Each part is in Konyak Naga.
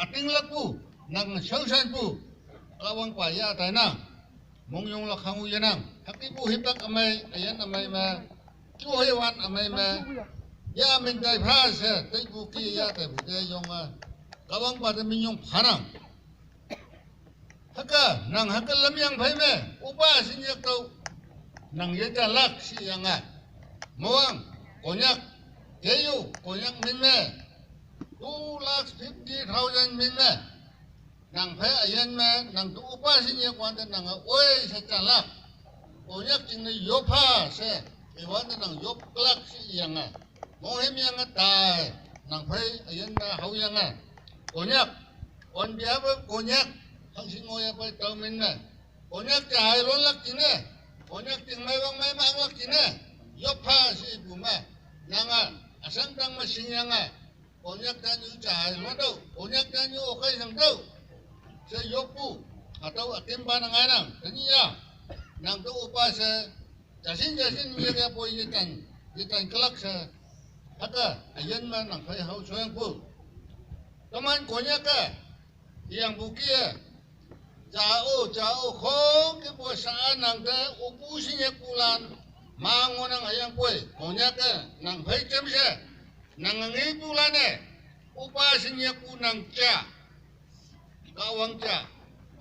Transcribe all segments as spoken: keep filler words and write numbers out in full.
atinglakpu, nang shaoshanpu, Kahwangpa ya tainang, mongyonglak hango yenang, hükepu hipak ümei, üyin ümei me, kyoheiwan ümei me, ya min tai pha she, teipu ki ya taipu te yonge, Kahwangpa te minyong phanang. Hüke, nang hüke lamyang phei me, üpa shinyak tüo, nang yejanlak shiyange. Moang, Konyak, jeyu, Konyak min me, two lakhs fifty thousand min me, nang phei üyin me, nang tu üpa shinyak wante nang oi she janlak. Konyak jingne yop pha she, iwante nang yoplak shiyange. Monghüm yange tai, nang phei üyin me haoyange. Konyak, on behalf of Konyak, hangshin ngoya phei tao min me. Konyak jahai lonlak jingne, Konyak jingmei wangmei manglak jingne, yop pha she ipu me. Nange, üshang tang me shingyange. Konyak tanyu jahai lontüoh, Konyak tanyu okai shangtüoh. She yoppu, hatüo ütimpa nang ainang, tenyih ya. Nang tüo üpa she, jashin jashin yeke poi yetan, yetan kelak she. Hüke, üyin me nang phei hao shoyangpu. Teman Konyak-e, iyangpu kih-e. Jao, jao, khongkümpu sha-a nang te, üpu shinyakpulan, ma ngohnang hüyangpoi, Konyak-e, nang phei jamshe, nang ngepulan-e, üpa shinyakpu nang ja, Kahwang ja,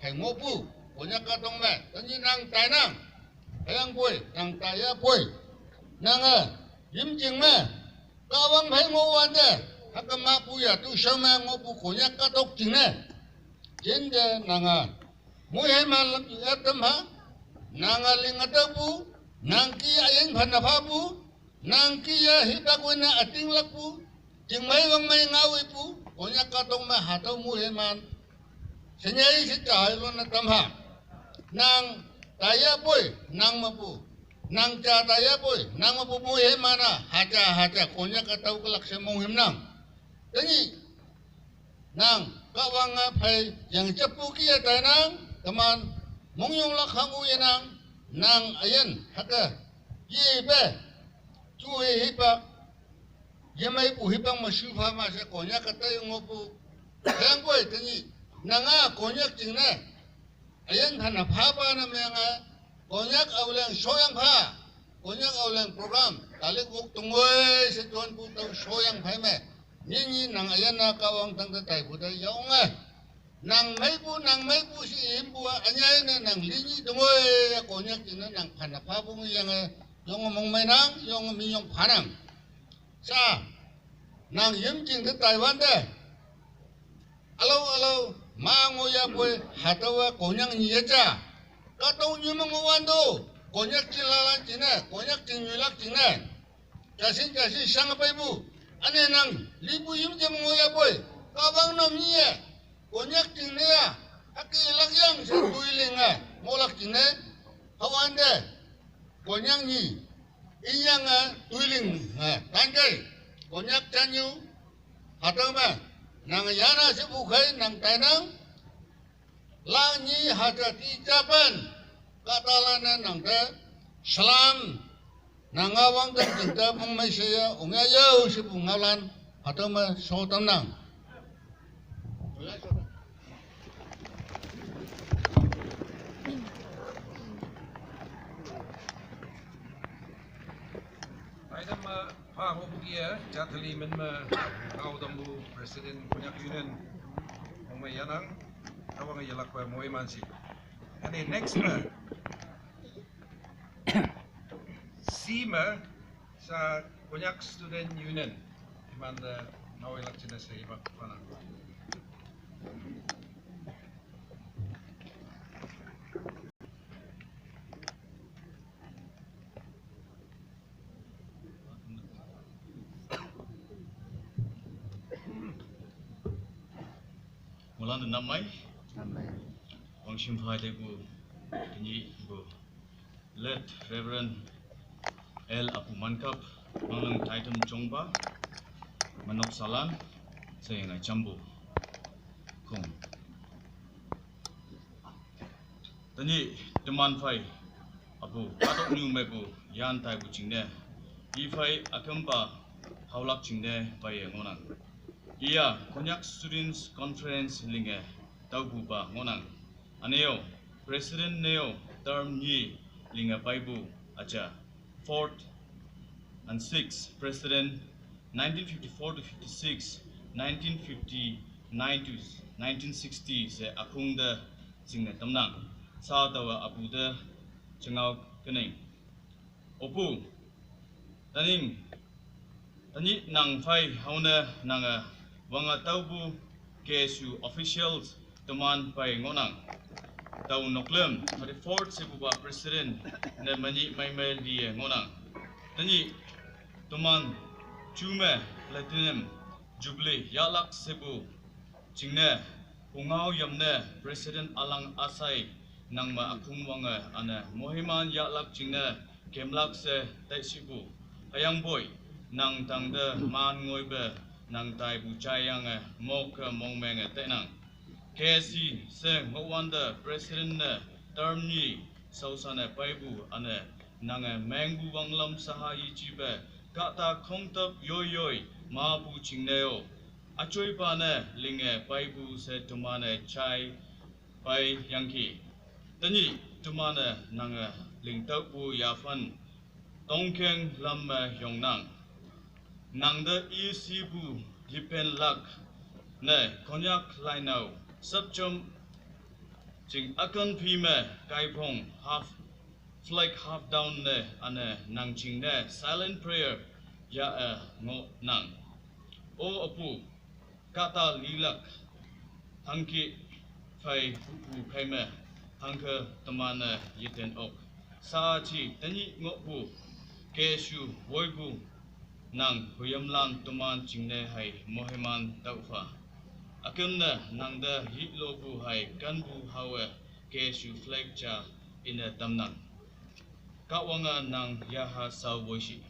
hei ngohpu, Konyak kahtok me, tenyih nang tainang, hüyangpoi, nang taiyapoi, nange, yimjing me, Kahwang phei ngohwante, hüke mapu ya, tu shao me ngohpu Konyak kahtok jingne, jinte nange, moiheiman lam yu ap tamha, nange ling ütaopu, nang kih üyin phanne phapu, nang kih-e hipak wine ütinglakpu, jingmei wangmei ngaoipu, Konyak kahtok me hatüo moiheiman. Shenyei she jahai lonne tamha. Nang taiyapoi, nang mepu. Nang ja taiyapoi, nang mepu moiheiman-a, haja, haja, Konyak-e tüo kelak she monghümnang. Tenyih, nang, Kahwange phei, yang jepu kih-e tainang, teman, mongyonglak hango yenang, nang üyin, hüke, yepe, juhe hipak, yemeipu hipak me shupha ma she Konyak-e tei ngohpu, hüyangpoi tenyih, nanga Konyak jingne, üyin phanne phapa ne menge, Konyak Aoleang shoyang pha, Konyak Aoleang program, talik wok tongoi she jonpu tüo shoyang phei me, nyinyi nang üyin-a Kahwang tangte taipu te yonge. Nang meipu, nang meipu she himpu-a, ünyei ne nang linyih tongoi, Konyak jingne nang phanne phapu ngeyange, yonge mongmeinang, yonge minyong phanang. Sha, nang yimjing te taiwante, ülao ülao, ma ngohyapoi, hatüowa Konyak nyi yeja. Kahtoknyu me ngohwante, Konyak jinglalan jingne, Konyak jingnyuilak jingne. Jashin jashin shang peipu. Üne nang, lipu yimjing me ngohyapoi, Kahwang nom nyi-e, Konyak jingne ya, hüke ilak yang she toiling-e, ngohlak jingne, hüwante, Konyak nyi, inyange toiling-e, tangkei, Konyak janyu, hatüo me, nang yana shepu khei nang tainang, lang nyi haja ti japan, kahtalan-e nang te, salam, nanga wangdang jingte mongmei sheye, ongya yao shepu ngaolan, hatüo me sho tamnang. Item me, pha ngohpu kih-e, jathali min me, ngao tampu President Konyak Union, mongmei yanang, Kahwange yelakpe moiman shi. Üne next me, C me, sha Konyak Student Union, imante, ngaoilak jingne she hipak phanang. Moilan te nap mei. Nap mei. Wangshim phai tepu, tenyihpu, Late Reverend L Apu Mankap, Wanglang Taitam Jongpa, menok salan, sheyange jampu, khong. Tenyih teman phei, apu, kahtoknyu meipu, yan taipu jingne, i phei ükümpa, haolak jingne, peiye ngohnang. Iya, Konyak Students Conference linge taububa ngohnang. Aneo, President neo term nyi linge paibu aja. Fourth and sixth President, nineteen fifty-four to fifty-six, nineteen fifty-nine to nineteen sixty se akhung de jingne tamnang. Sa tawa apu de jengao kening. Opu, taning, tani nang phai haone nange wanga taubu K S U officials teman pai ngohnang. Tau noklem thirty-fourth sepupa president ne manyi maimai liye ngohnang. Tani teman jume platinum jubilee yahlak sepu jingne, pungao yamne president alang asai nangme akhung wange ane mohiman yahlak jingne kemlak she taishipu. Hüyangpoi nang tangte man ngoipe nang taipu jaiyange mokke mongmenge tainang. K S C she ngohwante president ne term nyi shaoshanne paipu ane nange mengpu wanglam saha yejipe kahta khongtap yoiyoi mapu jingneo. Ajoipa ne linge paipu she teman-e jai pai yangki. Tani teman-e nange lingtaupu yaphan tongkeng lam me yongnang. Nangte isipu lipen lak ne Konyak lainao sapjom jing akan phi me kaiphong half flag half down ne ane nang jingne silent prayer ya-e ngohnang. O apu, kahta lilak hangki phai pupu kaime hangke teman-e yeten ok. Sa chi tani ngohpu K S U woipu nang huyamlan teman jingne hei mohiman taufa. Akemne nangte yihlopu hei kanpu haowe K S U flag ja ine tamnang. Kahwange nang yaha sao woishi.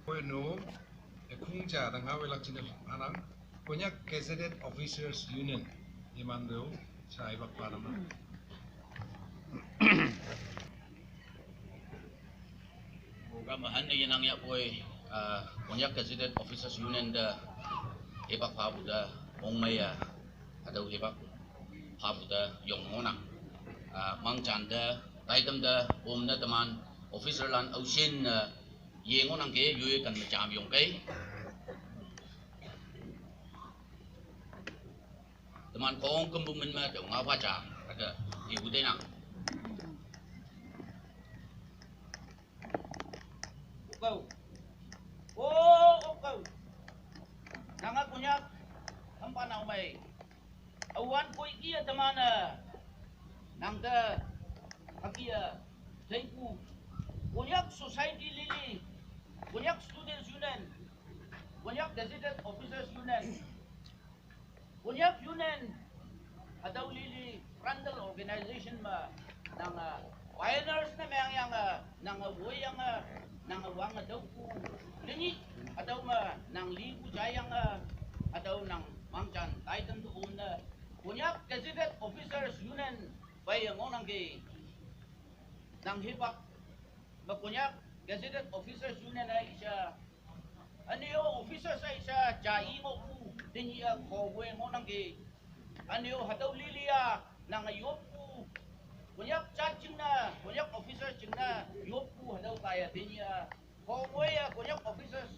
Bueno, e khungja dang ha welak chine anang, Konyak Gazetted Officers Union, imando, sa ibak pa naman. Program ahan ne yenang yahpoi, ah, Konyak Gazetted Officers Union te hipak phapu te ongmei-a, hatüo hipak phapu te yong ngohnang. Ah, mangjan te, taitam te, om ne teman, officer lan aoshin ne, ye ngohnang ke, yoi kan me jam yong kei. Teman khongkümpu min me tüo ngao pha ja, ate, ipu teinang. Okao. O, okao. Nanga Konyak, hampa nao mei. Aowan koi ki-e teman-e, nangte, hüke-e, teipu. Konyak Society lili, Konyak Students Union, Konyak Gazetted Officers Union, Konyak Union, hatüo lili frontal organization me, nange, pioneers ne mengyange, nange woiyange, nange wange tüopu. Tenyih, hatüo me, nang lipu jaiyange, hatüo nang mangjan taitam te one, Konyak Gazetted Officers Union, peiye ngohnangki. Nang hipak, me Konyak Gazetted Officers Union-e isha, üne-o officers-e isha ja i ngohpu, tenyih-a khowoi ngohnangki. Üne-o hatüo lili-a, nange yoppu, Konyak jat jingne, Konyak officers jingne, yoppu hatüo kaiye tenyih-a, khowoi-e Konyak officers,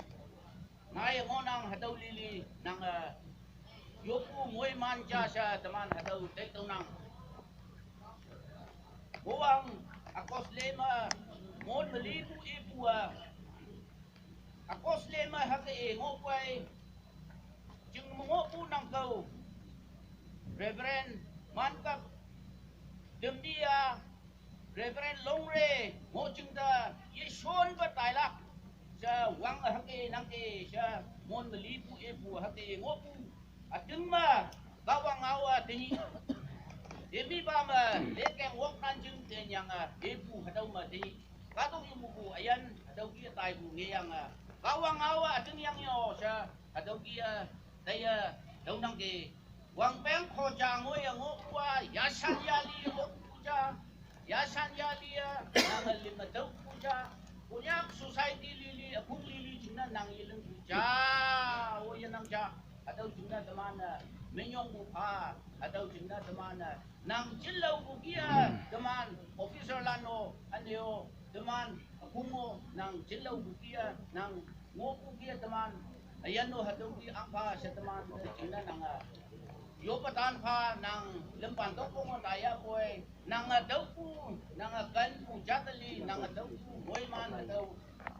ngai ngohnang hatüo lili, nange, yoppu moiman ja she teman hatüo tei tüonang. Owan, August le me, mon me lipu ipu-a, August le me hüke-e ngohpoi, jing me ngohpu nang kao, Reverend Mankap, Temdi-a, Reverend Longre, ngoh jing te, yeshonpe tailak, she wang hüke nangke, she mon me lipu ipu hüke ngohpu, üting me, Kahwang ngao-a tenyih, Demi ba me, lekeng wok nan jing tenyang a, ebu hadau me di. Kadong yu mubu ayan, hadau ki tai bu ngeyang a. Kawang awa ading yang yo sha, hadau ki a, daya, dau nang ke. Wang peng ko ja ngoi a ngo wa, ya shan ya li wok bu ja. Ya shan ya li a, nang a lim a dau bu ja. Konyak society li li, a kung li li jing na nang yi leng bu ja. Wo ya nang ja. Hadau jing na teman a, menyong bu pa. Hadau jing na teman a, nang jillau bu kia teman, officer lano, aneo, teman, a kungo, nang jillau bu kia, nang ngo bu kia teman, ayano hadau ki angpa sha teman, jing na nang a. Yo patan pa, nang lempan tok kongo taya poi, nang a dau bu, nang a kan bu jatali, nang a dau bu, ngoi man hadau.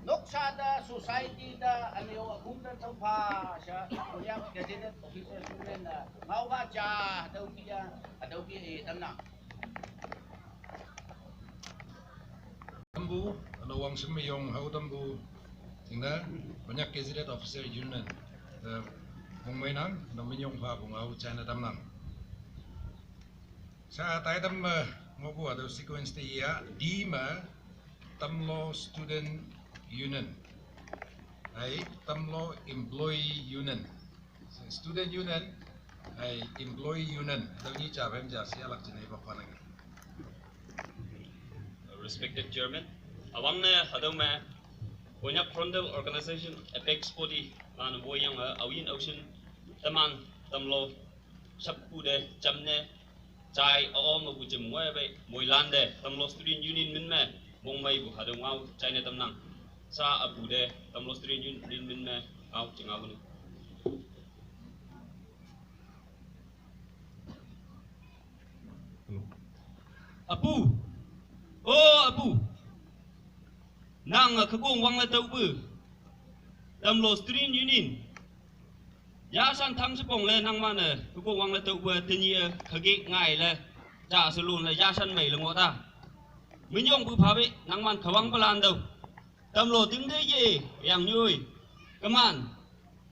Noksa da society da aneo akum da tau pa sha, Konyak Gazetted Officers Union da ngau ba ja dau ki ya, dau ki e tam na. Tambu, ano wang shim yong hau tambu, jing na, Konyak Gazetted Officer Union, da, mong mai nang, ano min yong pa bu ngau china tam nang. Sha tai tam me, ngo bu ado sequence te ya, di me, Tamlo Student Union. Ai, Tamlo Employee Union. Student Union, ai, Employee Union. Dau ni ja bem ja, si alak jine ba pa nang. Respected Chairman, awang ne hadau me, Konyak Frontal Organization Apex Body, lan wo yang a, awin ausin, teman, Tamlo, shap bu de, jam ne, Chai a ong a bu jim ngoi bai, moi lan de, Tamlo Student Union min me, mong mai bu hadau ngau, chai ne tam nang. Sa a bu de, Tamlo Student Union min me, ngau, jing ngau ne. Apu. O, apu. Nang a kagong wang la tau bu. Tamlo Student Union. Ya shan thang shipong le nang man e, kagong wang le tau bu tinyi e, kagi ngai le, ja salon le, ya shan mei le ngo ta. Minyong bu pa be, nang man kawang palan dau. Tamlo ting de ye, yang nyoi. Kaman,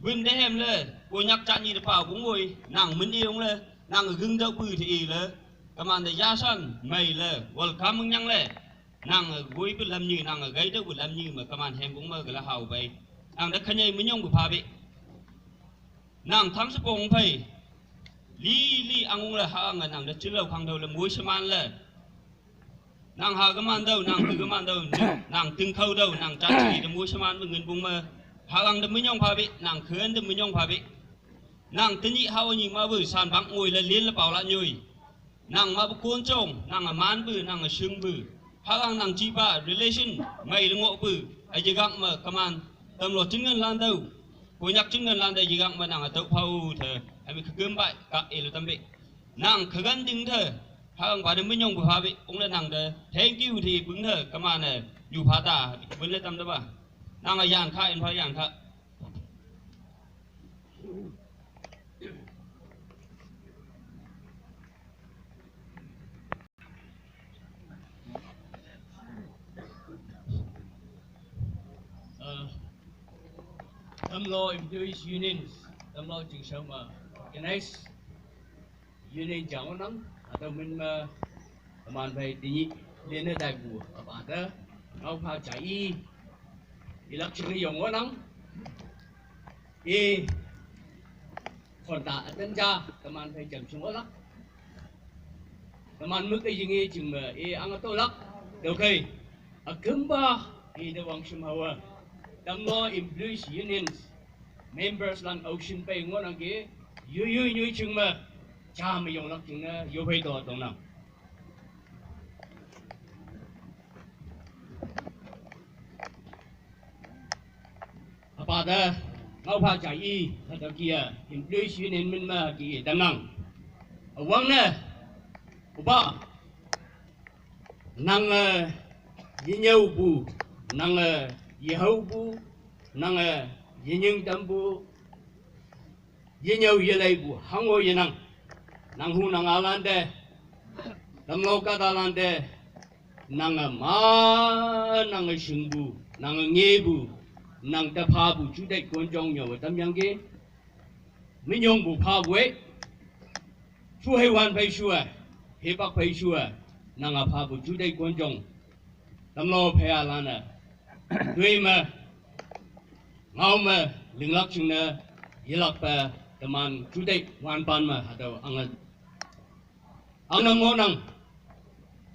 bun de hem le, Konyak chan yi de pa kung woi, nang min e ong le, nang ging dau bu te e le. Kaman de ya shan mei le, welcome nyang le. Nang goi bu lam nyi, nang gai dau bu lam nyi, ma kaman hem bung ma gala hau bai. Nang da kanyai minyong bu pa be. Nang thang shipong pai. Li, li ang ung la ha ang nang da chilau khang dau le mui shaman le. Nang ha kaman dau, nang tu kaman dau, nang ting khau dau, nang chan chi da mui shaman bu ngin bung ma. Ha ang da minyong pa be, nang khen da minyong pa be. Nang tinyi hau nyi ma bu san bang ngoi la lin la pau la nyoi. Nang ma bu kun chong, nang a man bu, nang a shung bu. Phagang nang chi ba, relation, mai le ngo bu. A yigak ma kaman, Tamlo chin ngan lan dau. Konyak chin ngan lan dau yigak ma nang a tau pau the. Ami kagum ba, ka e le tam be. Nang kagan ding the. Phagang ba de minyong bu ha be, ong le nang de. Thank you the, bung the, kaman e. Yu pa ta, bun le tam de ba. Nang a yan kha, en pha yan kha. Uh, Tamlo Employees Unions, Tamlo Jingshama Organized Union jang nang, atau min ma, teman bai dinyi, lene dai bu, apa ada, ngau pa jai, ilak chiri yong nang, e, konta atan ja, teman bai jam chung olak, teman muk e jing e jing ma, e, ang atolak, okay, akemba, e, de wang shim hawa, Tamlo Employees Unions, members lan ocean pai ngon ang ke, yu yu yu chung ma, cha ma yong lak chung na, yu pai to tong nang. Apa da, ngau pa cha i, ka da kia, employees union min ma ki da nang. Awang na, uba, nang, eh, yinyau bu, nang, eh, yihau bu, nang, eh, yinying tam bu, yinyau yilai bu, hango yinang. Nang hu nang alande, nang loka dalande, nang ma, nang shing bu, nang nge bu, nang ta pa bu, chu dai kon jong nyau tam yang ge. Minyong bu pa bu e. Chu hei wan pai shu e. hipak phei shu-e, nang a phapu juteih konjong, tamlo phei a lan-e, toi me, ngao me, linglak jingne, yelakpe, teman juteih wanpan me hatüo ange, angnang ngohnang,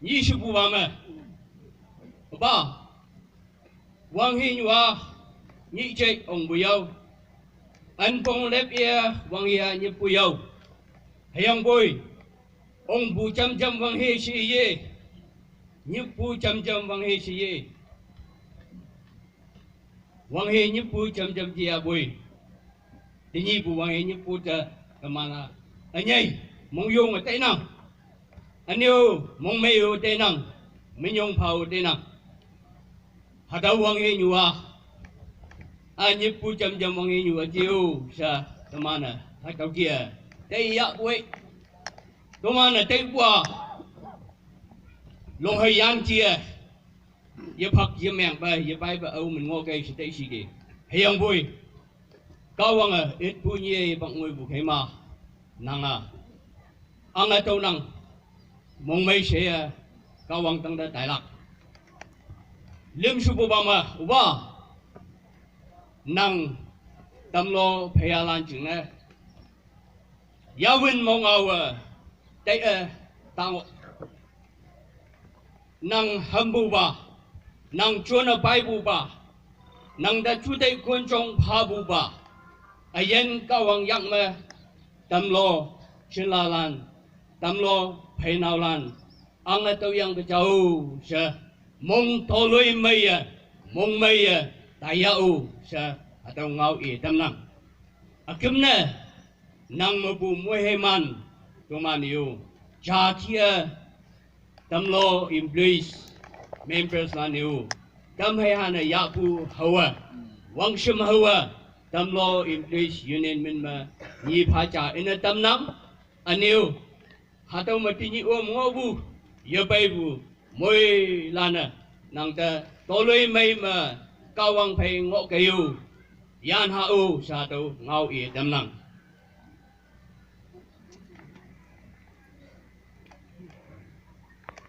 nyi shepupa me, pa, wanghe nyua, nyih jei ongpu yao, anpong lep ye, wanghe-a nyippu yao, hüyangpoi, ongpu jamjam wanghe she ye, nyippu jamjam wanghe she ye, wanghe nyippu jamjam jiyapoi, tenyihpu wanghe nyippu te, teman-a, ünyei, mongyonge tainang, ünyo, mongmei-o tainang, minyong pha-o tainang, hatüo wanghe nyua, a nyippu jamjam wanghe nyua jeo she, teman-e hatüo kih-e, teiyahpoi, teman-e teipu-a, longhei yan jie, yephak yemengpe yepeipe ao min ngohkei she tei shiki, hüyangpoi, Kahwange itpu nyi-e yepak ngoipu kheima, nang-a, ange tüonang, mongmei she-e, Kahwang tangte tailak, lüm shepupa me, wa, nang, tamlo phei a lan jingne, yawün mong aowe, tei-e, tang, nang hampupa, nang jone peipupa, nang te juteih konjong phapupa, üyin Kahwang yak me, tamlo, jinlalan, tamlo, pheinaolan, ange tüoyangpe jao she, mong toloi meiye, mongmeiye, taiyah-o she, hatüo ngao i tamnang. Üküm ne, nang mepu moiheiman, toman-e-o, jati-e, tamlo employees, members lan-e-o, tam hei hane yahpu haowe, wangshem haowe, tamlo employees union min me, nyi pha ja ine tamnang, ünyo, hatüo me tenyih om ngohpu, yepeipu, moilan-e, nang te toloi mei me, Kahwang phei ngohkei-o, yanha-o she hatüo ngao i tamnang.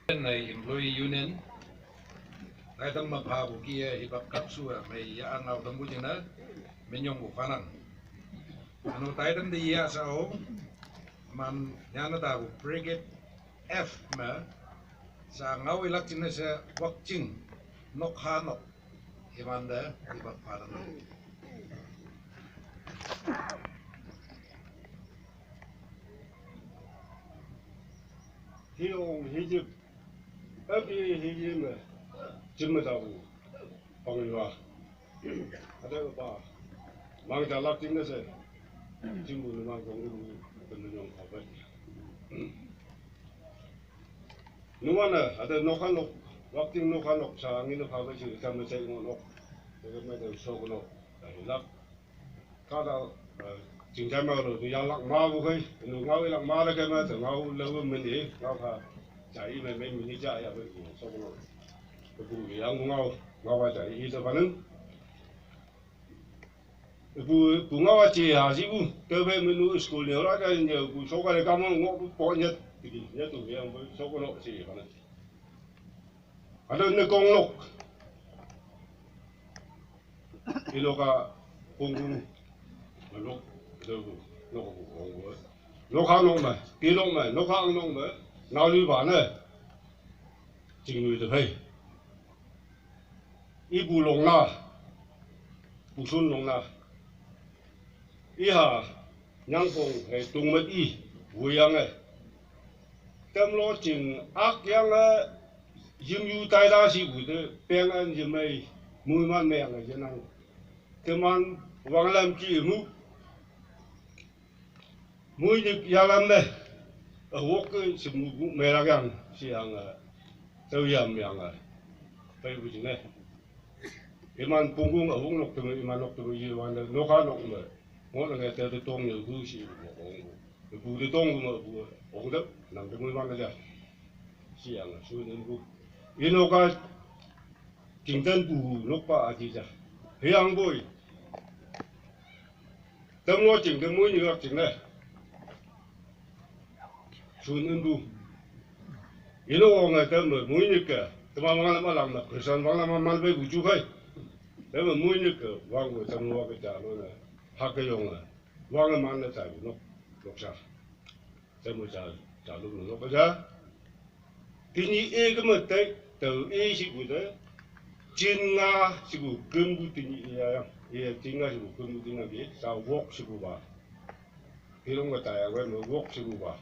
Employee Union, taitam me phapu kih-e hipak khakshu-e mei ya ngao tampu jingne, minyongpu phanang. Üno taitam te ya shao, man nyane tapu bracket F me, sha ngao ilak jingne she, Wakching, nokha nok, imante, ipak pha tamnang. Hiong hijip, api hijip me, jim me tapu, pangyua. Hatüopa, mang jalak jingne she, jimpu numan kong pu, temenyong phape. Numan-e, hatüo nokha nok, Wakching nokha nok sha ngin-e phape shi, tame she ngoh nok, tame te shok nok, tailak. Kahta, eh, jingjai me lo, tu yanglak mapu khei, nu ngao ilak ma te kei me, te ngao laowe min i, ngao pha, jai me, me min i ja ya pe, shok nok. Tepu yang ngao, ngao pha jai i te phanang. Pu, pu ngao-a je ha jipu, tüophei menu school ne la ka ne pu shoka le kamang ngohpu po nyat, tiki, nyat tu yang pu shoka nok je ha ne. Hatüo ne konglok. Iloka kongkong. Nok, tüopu, nokpu kongkong. Nokha nok me, ilok me, nokha nok me, naolipa ne. Chingnoi te phei. Ipu longna, pushon longna. Iha, nyangpong hei tongmet i, woiyange. Tamlo ching akyange, yimyu taila shipu te, peng an yimei, muiman meyange yenang. Teman wanglam ki mu. Moinyik yalam me, üwokke shempu meilakyang, sheyange, tüoyam yange, peipu jingne. Iman pungkung üwong nok teme, iman nok teme, iwante, nokha nok me, ngohnange te te tong yepu shi, ongpu. Pu te tong me pu, ongte, nang te moiman ja. Sheyange, shu ningpu. Inoka, tingtan pu nokpa aji ja. Hüyangpoi. Tamlo ching te moinyilak jingne. Shun ünpu. Ino wang e tem mui ni ke, tema wang lama lang na, Christian wang lama mal bai buju kai. Tem mui ni ke, wang e tem wang ke jalo na, hak ke yong e, wang e man na tai nok, nok sa. Tem ja, jalo nok ja. Tini e ke ma tai, tau e si bu de. Chin nga si bu kem bu tini e ya, e chin nga si bu kem bu tini e, sa wok si bu ba. Hirong ka tai ya, wai ma wok si bu ba.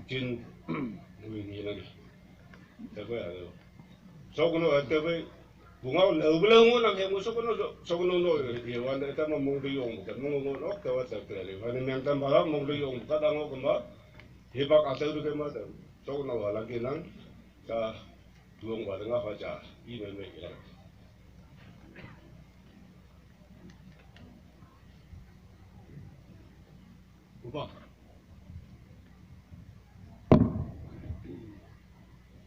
Chin mui ni na ni. Te ko ya lo. So ko no te ko. Bungau le u le ngo na ke mo so ko no so ko no no ye wan te ma mong de yong ka mong ngo no te wa te te le. Wa ne meng tam ba la mong de yong ka da ngo ka ma. Ye ba ka te du ke ma te. So ko no wa la ke nang. Ka duong wa de nga fa ja. I me me ya. Upa.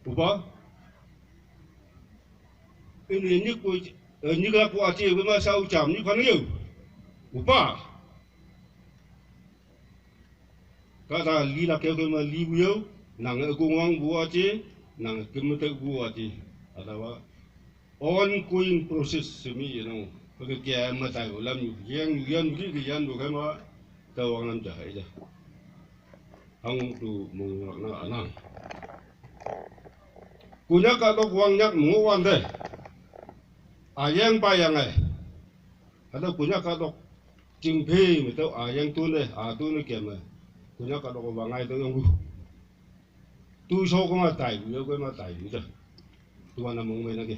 Upa. Ini ni ku, eh, ni ka ku ati ku ma sau jam ni kan yo. Upa. Ka ta li la ke ku ma li yo. Nang e ku wang bu ati, nang ke ma te bu ati. Atawa ongoing process simi yeno. Pake kya matai ulam yu yang yu yan ki ki yan bu kama ta wang lam ja hai ja. Hang tu mong na anang. Kunya ka dok wang nyak mu wan de. Ayang pa yang ai. Ada kunya ka dok jingphe mi tau ayang tu ne, a tu ne kya ma. Kunya ka dok wang ai to yong bu. Tu so ko ma tai bu yo ko ma tai bu ja. Tu wan na mong me na ke.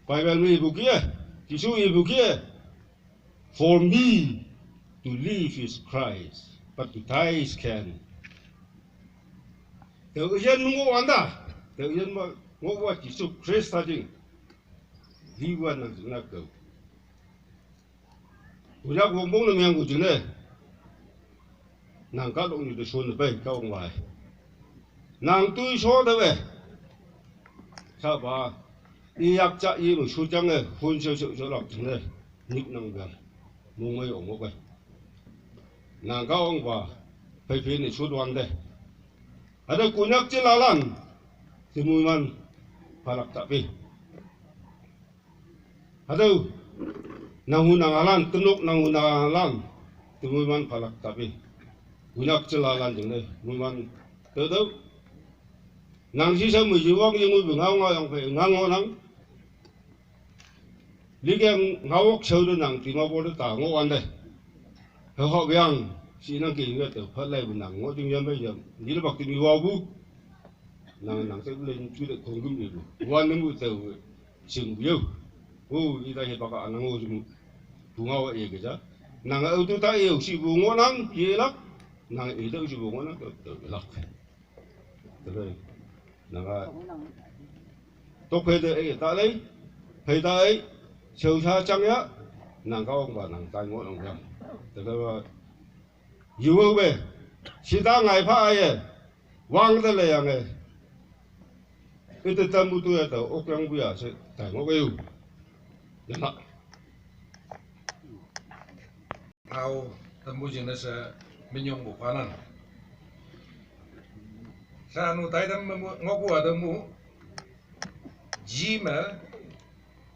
Bible mi bu kia, Jisu i bu kia. For me to live is Christ, but to die is gain. Te u yen mu ngo wan da, te u yen ma ngo wa Jisu Christ ta jing. Li wan na na ko. Kuyak wong bong na miang ku jing ne. Nang ka dok ni de shon de bai ka wong wai. Nang tui sho de we. Sa ba. I yak cha i mu shu chang e. Hun shu shu shu lok jing ne. Nik nang biang. Mong mai ong wok e. Nang ka wong ba. Pai pi ni shu duan de. Ada kunyak chi la lan. Ti mu man. Palak ta pi. Hatau, nang hu nang alan, tenuk nang hu nang alan, te mui man palak tapi. Kunyak chela lan jeng ne, mui man, tau tau. Nang si sa mui jiwang jeng mui ngau ngau yang pe, ngau ngau nang. Li keng ngau wok sau de nang, ti ma bo de ta ngau wan de. Hau hau biang, si nang ki ngat tau, pat lai bu nang, ngau jeng yam bai yam. Ni le bak ti mi wau bu. Nang nang te bu le ju de kong gum ni bu. Wan ne mu tau. Sing bu yau. Oh, ita he baka anang o simu. Bunga wa e keja. Nang au tu ta e si bu ngo nang ye lak. Nang e ta si bu ngo nang ta ta lak. Tabe. Nang a. Tok he de e ta lei. He ta e. Chau cha chang ya. Nang ka ong ba nang tai ngo nang ya. Tabe wa. Yu wa be. Si ta ngai pha a ye. Wang ta le yang e. Ite tam bu tu ya ta, ok yang bu ya se, tai ngok ayu. Ya na. Au, tam bu jing na sa, minyong bu panan. Sa nu tai tam bu, ngok bu ada mu. Ji ma,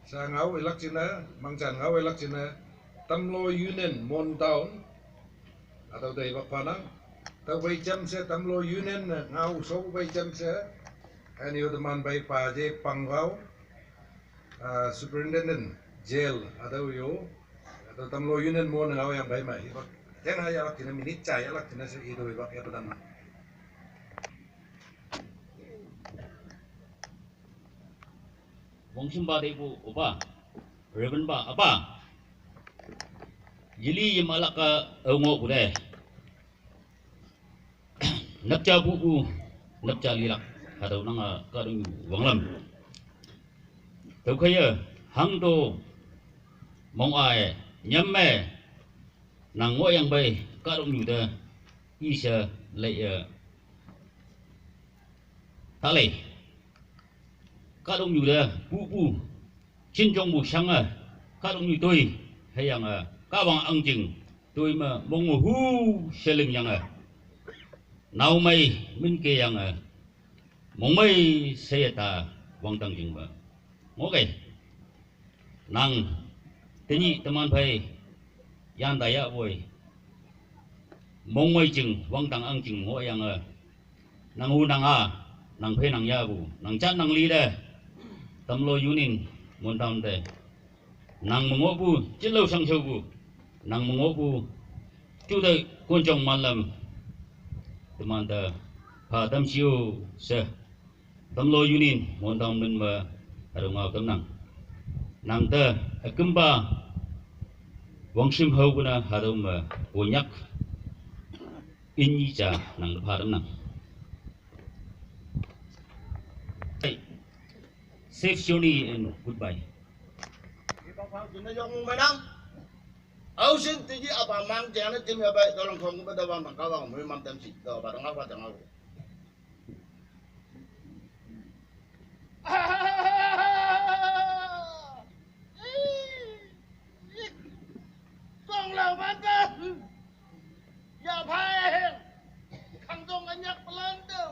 sa ngau ilak jing na, mangchan ngau ilak jing na, Tamlo Union, Mon Town. Atau dai bak panang. Tau bai jam se Tamlo Union ne ngau so bai jam se. Ani yo teman bai pa je pangwau. Ah, Superintendent Jail atau yo. Atau Tamlo Union mo ne ngau yang bai mai. Bak. Yang aja lak jina minit cai lak jina se itu bak ya petan. Wong shim ba dei bu upa. Reverend ba apa. Yili yim alak ka eungo bu dei. Napcha bu bu, napcha lilak. Hatau nang a ka dung wanglam. Tau kaya hang do mong ai nyam me nang ngo yang bai ka dung yu da. Isa lei ya. Ta lei. Ka dung yu da bu bu. Chin jong bu shang a. Ka dung yu toi. He yang a. Ka wang ang jing. Toi ma mong hu sheling yang a. Naomei min ke yang a, mongmei se ta wangtang jing ba. Ngoh kei. Nang, tenyih teman phei, yan da ya boi. Mongmei jing, wangtang ang jing ngoh yang a. Nang u nang a, nang phei nang ya bu. Nang chat nang li de. Tamlo Union, mon tam de. Nang mengoh bu, jilou sang shou bu. Nang mengoh bu, ju de kunjong malam. Teman de, pha tam shiu, se. Tamlo Union, mon tam min ba, arung ngau tam nang. Nang de, akimba, wangshim hau bu na, harum ba, wonyak. Inyi cha, nang de pha tam nang. Hey. Safe journey and goodbye. Iba pau jin na yong mung menang. Au sin tiji apa mang jana tim ya bai tolong kong ba da bang bang kawang mui mam tam si da ba dang apa dang au. Kong lau ban da. Ya phai heng. Khang dong anyak pelan tu.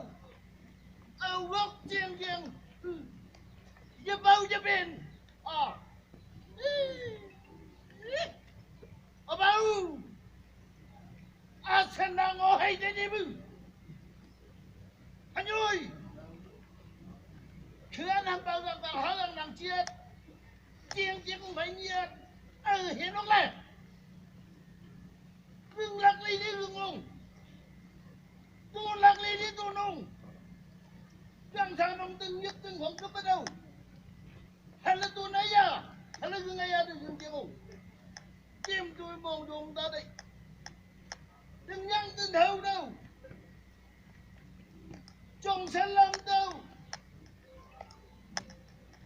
Au wok jing jing. Ya bau ya bin. Ah. Abau. Asen nang oh hei jadi bu. Hanyui. Kira nang bau nang bau halang nang ciat. Jing jing mai niat. Au hei nok lai. Rung lak lei ni rung ong. Tu lak lei ni tu nong. Gang sa nong teng nyek teng hong ke padau. Hala tu na ya. Hala rung ya tu rung jing ong. Tim tu mong dong ta dei. Teng nyang teng hau dau. Chong sen lam dau.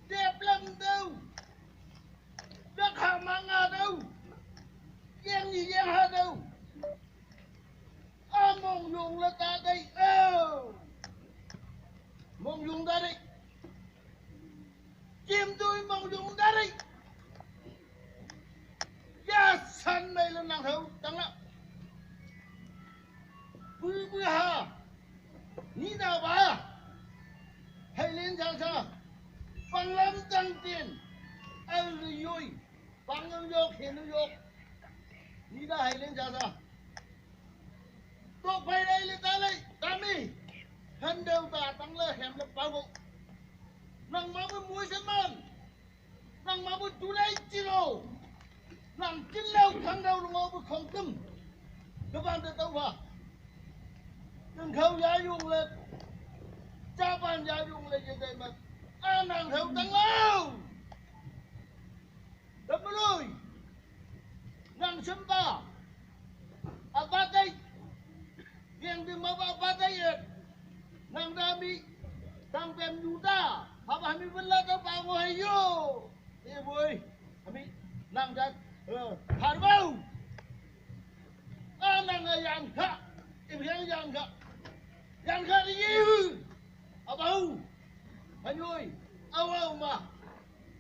Dep lam dau. Dak ha mang a dau. Yang ni yang ha dau. A mong yung la ta dei. Oh. Mong yung ta dei. Kim dui mong yung ta dei. Ya san mei la nang hau tang la. Bu bu ha. Ni da ba. Hei lin sa sa. Pang lam tang tin. Al lu yui. Pang New York, hei New York. Ni da hei lin sa sa. Tok phai dei le ta lei, ta mi. Han deu ta tang le hem le pau bo. Nang ma bu mui sen man. Nang ma bu tu lei chi lo. Nang kin leu khang deu lu ngo bu khong tum. Ke ban de tau ha. Nang khau ya yung le. Cha ban ya yung le ye dei ma. A nang khau tang lau. Dam lui. Nang semba. Apa tai? Yang di ma ba apa tai? Nang da mi. Tang pem juta. Apa mi bela tau pa ngo hai yo. Ye boy. Ami nang dat. Eh, har bau. A nang a yang kha. Im yang yang kha. Yang kha di ye. Abau. Hanyoi. Awau ma.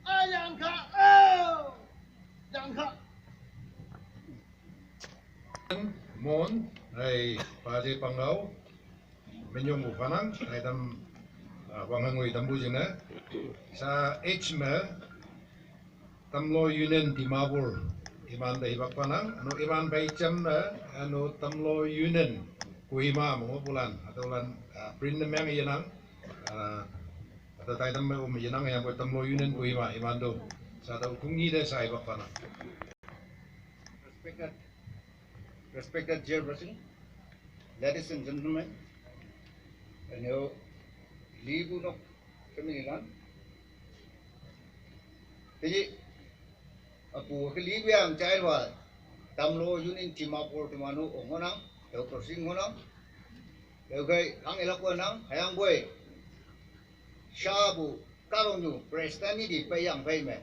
A yang kha. Au. Yang kha. Mon, hai, pa je pangau. Menyong bu panang, hai dam, ah, wang hangoi dam bu jina. Sa H me, Tamlo Union Dimapur, iman da hibak panang, anu iman bai cem na, anu Tamlo Union Kohima mengopulan, atau lan, ah, print na meng iyanang, ah, atau tai tam um iyanang yang buat Tamlo Union Kohima, iman do, sa tau kungi de sa hibak panang. Respected, respected chairperson, ladies and gentlemen, and your leave nok family lan. Jadi, apu ke libiang chai wa, Tamlo Union Dimapur Dimanu ongonang, Doctor Singh ngonang, Doctor Kang Elak ngonang, hayang boy, shabu, karong yu, president ni di payang payme.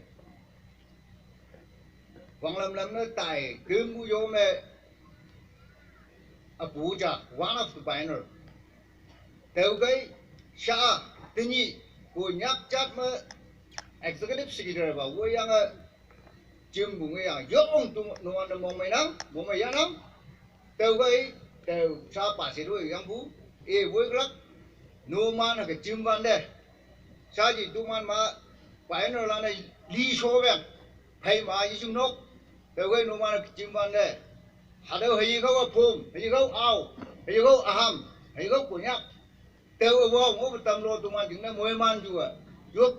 Wang lam lam na tai, kemu yo me, apu ja, one of the pioneer. Teu gai sha, tinyi, ku nyak chat me executive secretary ba, wo yang a, jim bu nge yang, yong tu nuan de mong mai nang, mong mai yang nang. Teu gai, teu sha pa si lu yang bu, E, woi kelak, numan ke jimban de. Saji tuman ma, painor lana li so bang. Pai ma yisung nok. Tewei numan ke jimban de. Hadau hayi kau apum, hayi kau au, hayi kau aham, hayi kau kunyak. Teu awa ngo betam lo tuman jing na moi man jua. Yup,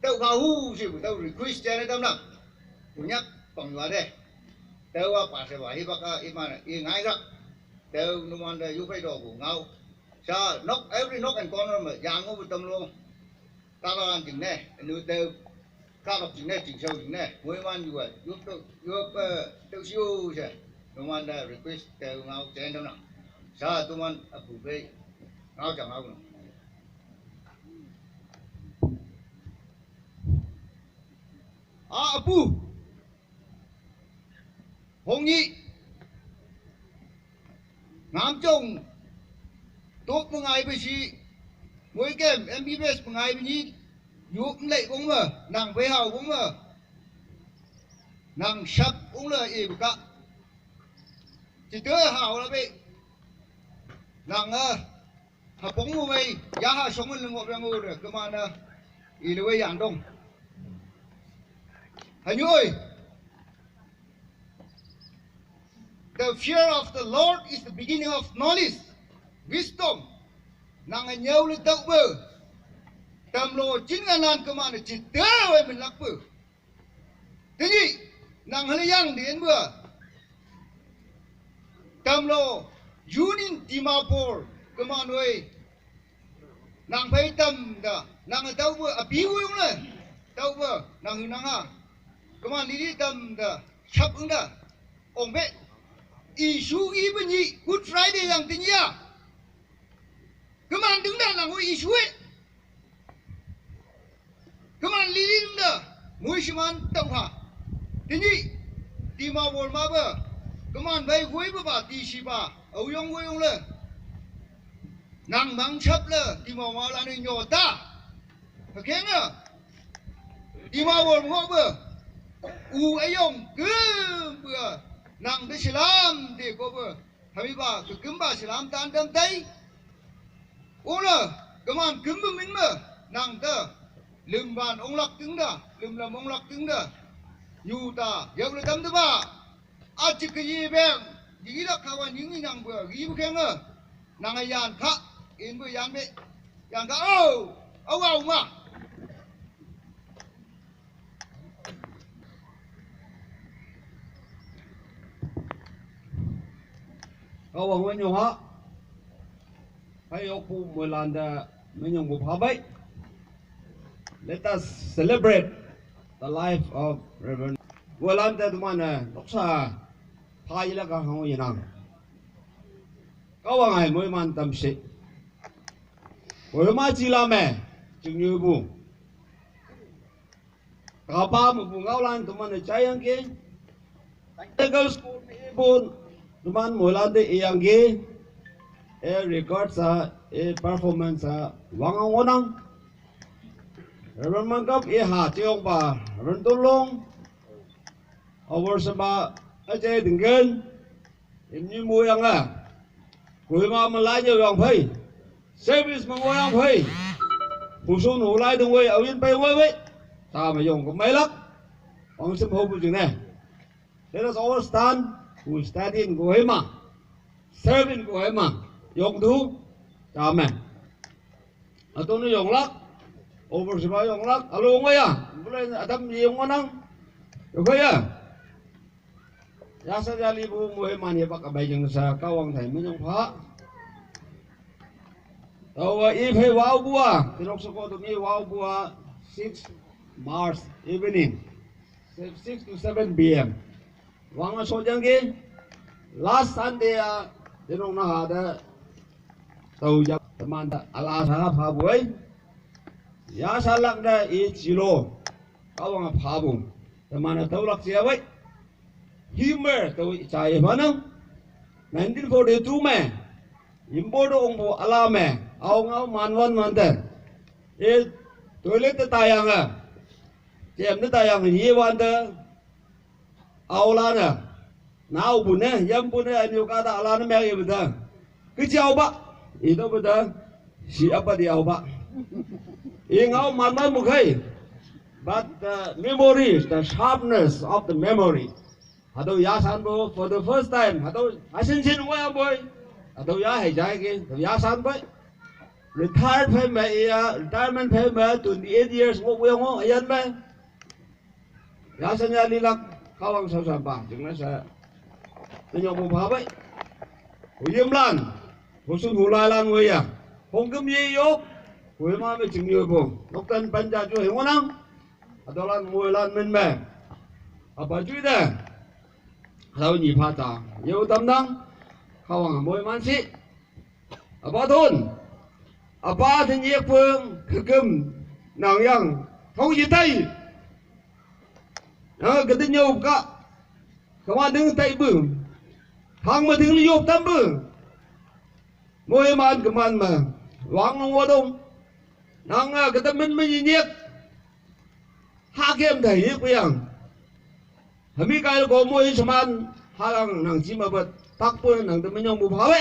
teu kau hu si bu teu request jana tam na. Kunyak pang jua de. Teu apa se wa hi baka iman i ngai kak. Teu numan da yup ai do bu ngau. Sa nok, every nok and corner ma yang ngo betam lo. Kaka kan jing ne, nu teu, kaka jing ne, jing sau jing ne, moi man jua, yup teu, yup, eh, teu siu se, numan da request teu ngau chen tam na. Sa tuman apu bei, ngau chang ngau no. A apu. Hong yi. Ngam chong. Tok mengai besi. Moi kem M B B S mengai bini. Yup lei bong ma. Nang bei hau bong ma. Nang sap bong la e beka. Cita hau la bei. Nang ah. Hapong mu wei, ya ha shong leng wok rang ure, kemana, ile wei yang dong. Hanyoi. The fear of the Lord is the beginning of knowledge, wisdom. Nang anyau le tau be. Tam lo jin nganan kemana cita wei men lak be. Teji, nang hale yang dien bua. Tam lo, Union Dimapur, keman wei. Nang pai tam da, nang tau bua, api wei le. Tau bua, nang hu nang ha. Keman lili tam da, sap ung da. Ong be. Isu i benyi, Good Friday yang teji ya. Keman deng da nang wei isu e. Keman lili deng da, mui siman tau ha. Teji, Dimapur ma be. Keman bai gui be ba, ti si ba. Au yong gui yong le. Nang mang chap le, Dimapur ma la ni nyota. Hakeng a. Dimapur ma be. U ayong ke be. Nang de silam de ko be. Hami ba, kekemba silam tan dam tai. Ula, keman kembe min me, nang te. Lemban onglak ting da, lemlam onglak ting da. Yuta, ya ula tam te ba. Aji ke yi beng, yi la kawan yi nang be, yi be keng e. Nang yan ka, in be yan be. Yan ka, oh, oh, oh, ma. Kawang menyong ha. Hai yok pu Moilanda menyong bu phabai. Let us celebrate the life of Reverend Moilanda teman eh noksa pha ila ka hong yenang. Kawang ai moi man tam se. Moi ma chi la me. Jing yu bu. Kapa mu bu ngau lan teman e chai yang ke. Technical school mi bun teman Moilanda e yang ke. E record sa, e performance sa, wang ang wonang. Reverend Mangkap e ha chiong ba, Reverend Tulung. Over sa ba, a chai dinggen. Im ni mu yang a. Kui ma ma lai jau yang phai. Service ma ngoi yang phai. Pu su nu lai dung wei, au yin pai wei wei. Ta ma yong ko mai lak. Wang sim ho bu jing ne. Let us all stand. Who stand in ko hei ma. Serve in ko hei ma. Yong du. Amen. Atu nu yong lak. Over si ba yong lak. Alo ngoi ya. Bulai adam yong nang. Yong ya. Yasa jali bu muhe mani bak abai jeng sa kawang thai menyong pha. Tawa i phai wau bua, tinok soko tu mi wau bua, six March evening, six to seven P M. Wang so jang ki, last Sunday a, tinok na ha da, tau jap teman da, ala sa pha buai. Yasa lak da i chilo, kawang pha bung. Teman tau lak sia wei. Himer tau chai mana. Nineteen forty-two me. Imbo do ong bo ala me. Au ngau man wan man te. E toilet te tayang a. Chem te tayang ye wan te. Au la na. Nau bu ne, yam bu ne, anu ka ta ala ne me ye bu ta. Ke chau ba. Ito bada, si apa di au ba. I ngao man man mukhai. But the memory, the sharpness of the memory. Hatüo yashan bo for the first time. Hatüo, hasin sin wa yang boi. Hatüo ya hei jai ke, hatüo yashan boi. Retired phei me ya, retirement phei me, twenty-eight years, ngoh weng ngoh, ayan me. Yashan ya lilak, Kahwang shaoshanpa, jingne she. Minyong pu pha bai. Huyimlan, husun hulailan wei ya. Hongkem ye yok, Kohima me ching yoipu. Noktan panja ju hei ngohnang. Hatüolan moilan min me. Apa jute. Hatüo nyi pha ta. Yeo tamnang. Kahwang moiman shi. Apa ton. Apa te nyekpeng kekem nang yang. Tong ye tai. Ah, kete nyop ka. Kema ting taipu. Hang me ting li yop tampu. Moiman keman me. Wang long wadong. Nang, ah, kete min me nyinyek. Hakem tai yek puyang. Hami kai ko moiman. Halang nang jima bet. Takpu nang te minyong pu pha we.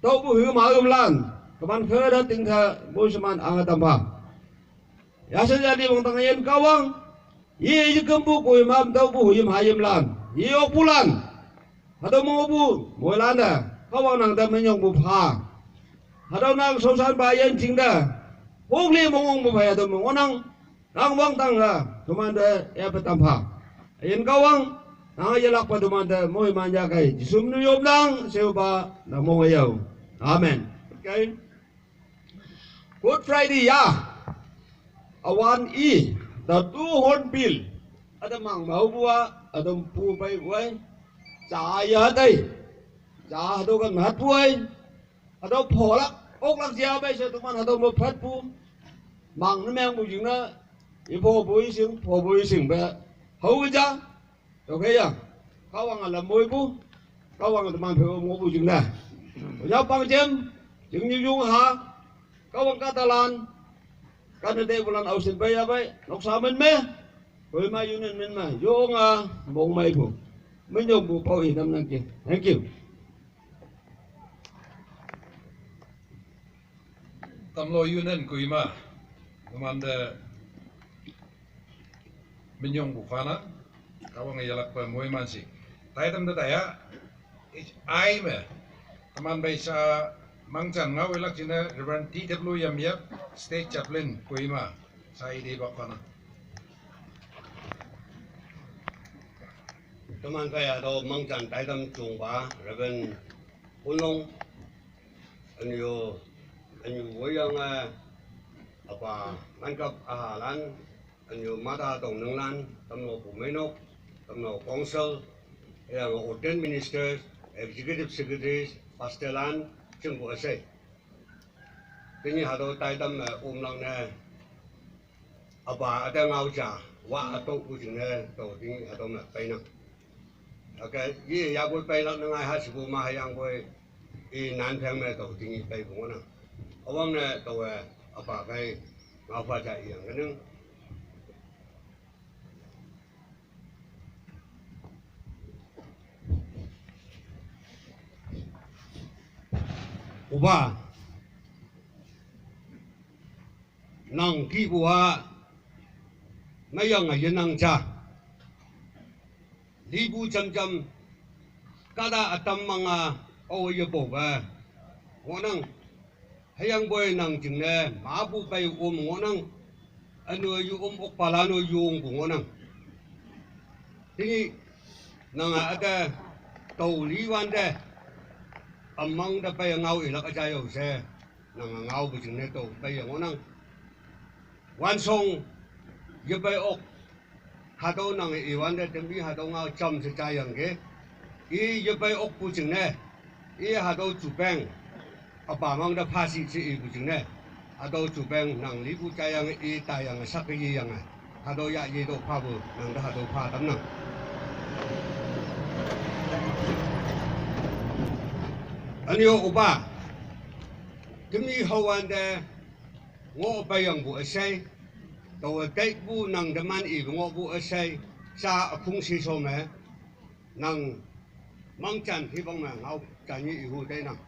Tokpu hu ma umlan. Keman further ting te moiman ang tampha. Yashan ya li wang tang yen Kahwang. Ye ye kempu Kohima tokpu huyim hayimlan. Ye okpulan. Hatüo mongpu, moilan-e, Kahwang nang te minyongpu pha. Hatüo nang shaoshanpa yin jing te. Hokli mongpu pha hatüo me ngohnang, nang wangdang la, tomante, yape tampha. Yin Kahwang, nang yelakpe tomante, moiman ya kei, Jesu mnu yopnang, sheopa, nang mong yao. Amen. Okay. Good Friday ya. Awan i, the two horn bill. Ata mang mau bua, ata pu pai wai. Cha ya dai. Cha hatüo kan mat puai. Hatüo pholak, oklak jia bai she teman hatüo me phat pu. Mang ne meng pu jing ne, i pho pu i sing, pho pu i sing be. Hao ja. Okay ya. Kahwang alam moipu. Kahwang teman phei ngohpu jingne. Oya pang jem. Jing nyu yung ha. Kahwang kahtalan. Kahne tepulan aoshin pei ya pei. Noksa min me. Kohima Union min me. Yonga mongmeipu. Minyongpu pao i tamnang ke. Thank you. Tamlu Union Kohima, numante minyongpu phanang, Kahwange yelakpe moiman shi. Taitam te taiya, H I me, teman pei sha mangjan ngao ilak jingne Reverend T W Yamyep, State Chaplain Kohima, sha ite pak phanang. Teman kaiya tüo mangjan taitam jongpa Reverend Hunlong, ünyu, ünyu woiyange, apa, mankap ahalan, ünyu mata tongninglan, tamno pu meinok, tamno council, hüyange ordained ministers, executive secretaries, pastorlan, jingpu üshei. Tenyih hatüo taitam me omlang ne, apa üte ngao ja, wa ütopu jingne, tao tenyih hatüo me peinang. Hüke, ye yapoi peilak ne ngai ha shipu ma hüyangpoi, i nan pheng me tao tenyih peipu ngohnang. Üwangne taowe, apa phei, ngao pha ja iyang kening. Opa, nang kihpu-a, meyange yenang ja. Lipu jamjam, kahta ütam manga, ao yepope, ngohnang. Hüyangpoi nang jingne, mapu pei om ngohnang. Ünu yu om okpalan-o yongpu ngohnang. Tenyih, nange üte, tao liwante, ümang te pei ngao ilak üja yao she, nange ngaopu jingne tao peiye ngohnang. Wanshong, yepei ok, hatüo nange iwante temi hatüo ngao jam she jayangki. I yepei okpu jingne, i hatüo jupeng, apa mang te phashi she ipu jingne. Hatüo jupeng nang lipu jayange i taiyange shake yeyange. Hatüo yah yetüoh phapu nang te hatüo pha tamnang. Ünyo opa, temi haowante, ngoh peiyangpu üshei, taowe taipu nang teman ipu ngohpu üshei, sha ükhong shisho me, nang mangjan hipak me ngao janyih ihu teinang.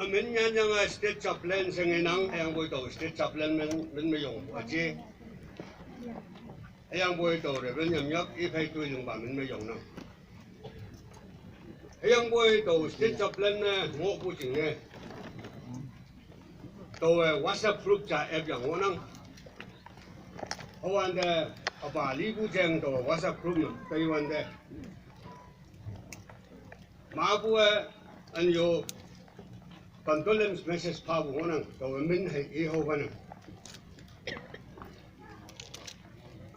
Min nyan yang a state chaplain seng inang, hüyangpoi tao state chaplain min, min me yong aji. Hüyangpoi tao Reverend Yamyak i phei tui ling ba min me yong nang. Hüyangpoi tao state chaplain ne ngoh pu jing ne. Tao e WhatsApp group ja app yang ngoh nang. Hüwante apa li pu jeng tao WhatsApp group me, taiwante. Mapu e, anyo condolence message phapu ngohnang, tao min hei i hao kanang.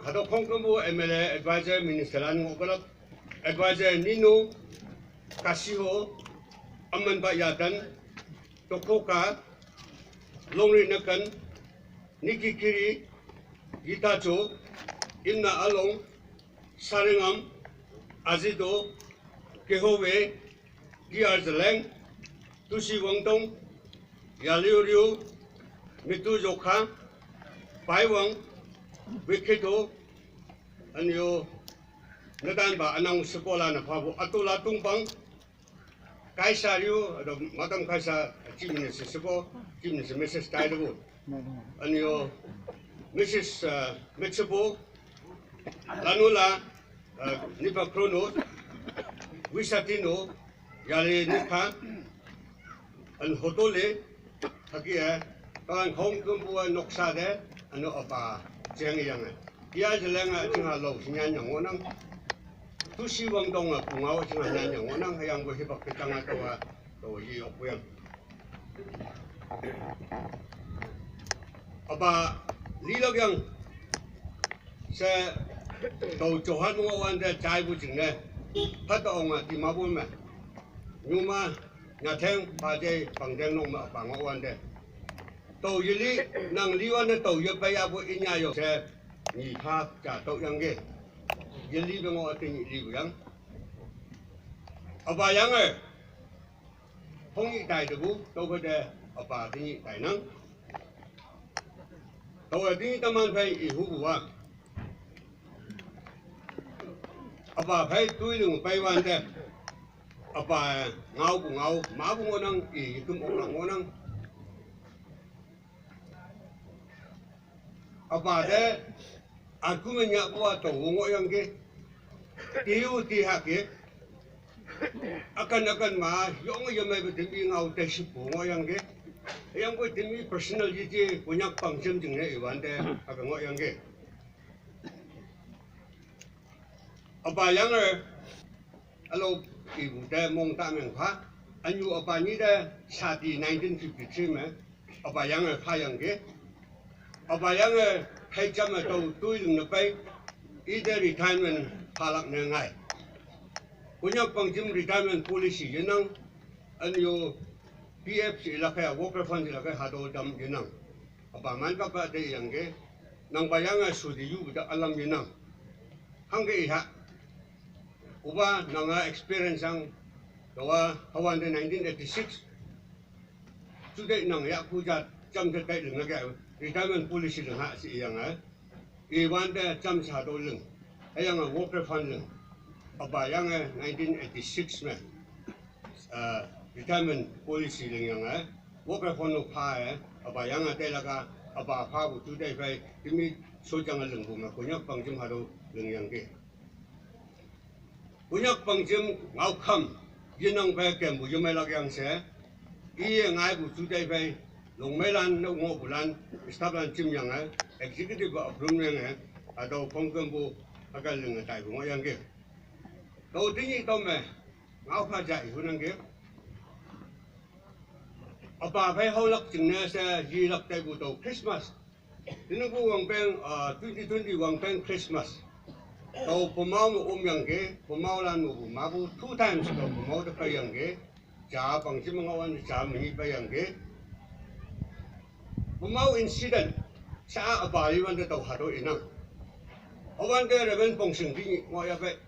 Hatüo khongkümpu M L A advisor minister lan ngoh kalak, advisor Nino, Kasiho, Amanpa Yatan, Tokoka, Longri Nakan, Nikki Kiri, Gita Cho, Imna Along, Saringam, Azido, Kehowe, T R Zaleng, Tusi Wangtong, Yaliu Riu, Mitu Jokha, Paiwang, Wikito, anyo, nadan ba anang sekolah na phapu, atola tungpang, Kaisa Riu, ado Madam Kaisa, Chief Minister seko, Chief Minister Missus Tailebu. Anyo, Missus, uh, Mitsubo, Lanula, uh, Nipa Krono, Wisatino, Yali Nipa, and Hotole, hüke, eh, kalan khongkümpu a noksa te, ano apa, jeng yang e. Iya jeleng a jing a lo, sinyan yang ngohnang. Tusi Wangtong a pungao jing a nyan yang ngohnang, hüyangpoi hipak kejang a tao a, tao yi yok puyang. Apa, lilak yang, she, tao Johan ngoh wante jaipu jingne, phat ong a Dimapur me. Nyuma, nyatheng, pajei, pangjeng nok me apa ngoh wante. Tao yeli, nang li wante tao yepei yapu inya yo she, nyi pha ja tüo yangki. Yeli pe ngoh tenyih lipu yang. Apa yange, hongnyih tai tepu, tüokhei te, apa tenyih tainang. Tüo e tenyih teman phei i hupu a. Apa phei toi ling pei wante. Apa ngaopu ngao, mapu ngohnang i küm oklak ngohnang. Apa te, aku me nyahpu a tao ngohyangki. Tiu ti hahki. Akan akan ma, yong yemeipu temi ngao te shipu ngohyangki. Hüyangpoi temi personal yeje, Konyak pangjem jingne iwante, aka ngohyangki. Apa yange, alo ipu te mong ta meng pha. Anyu apa nyi te sati nineteen fifty-three me, apa yange phayangki. Apa yange phei jam e tao toi ling ne pei, ite retirement phalak ne ngai. Konyak pangjem retirement policy yenang, anyo P F she ilak hei, worker fund she ilak hei, hatüo tam yenang. Apa man kapa te yangki, nangpa yange shuti yupu te ülam yenang. Hangke iha. Opa nanga experience ang, taowa hüwante nineteen eighty-six. Juteih nang yahpu ja jamte tai ling lake, retirement policy ling ha she iyange. Iwante jamshe hatüo ling. Hüyange worker fund ling. Apa yange nineteen eighty-six me, uh, retirement policy lingyange, worker fund no pha e, apa yange tailak a, apa phapu juteih phei, temi shojange lingpu me, Konyak pangjem hatüo lingyangki. Konyak pangjem ngaokham, yenang phei kempu yemeilak yang she, iye ngaipu juteih phei, longmeilan, ne ngohpulan, stafflan jimyange, executive approve yange, hatüo khongkümpu, hüke linge taipu ngohyangki. Tao tenyih tüo me, ngaopha ja i hunangki. Apa phei haolak jingne she yelak taipu tao Christmas. Tinupu wangpeng, ah, twenty twenty wangpeng Christmas. Tao pumao me omyangki, pumaolan mepu mapu two times tao pumao te peiyangki. Ja pangjem me ngohwante ja me nyi peiyangki. Pumao incident, sha apa iwante tao hatüo inang. Hüwante Reverend Pongsing tenyih ngohyapei.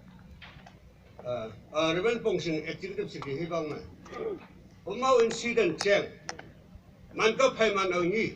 Uh, uh, Reverend Pongsing executive secretary hipak me. Pumao incident jeng. Manka phei man ao nyi.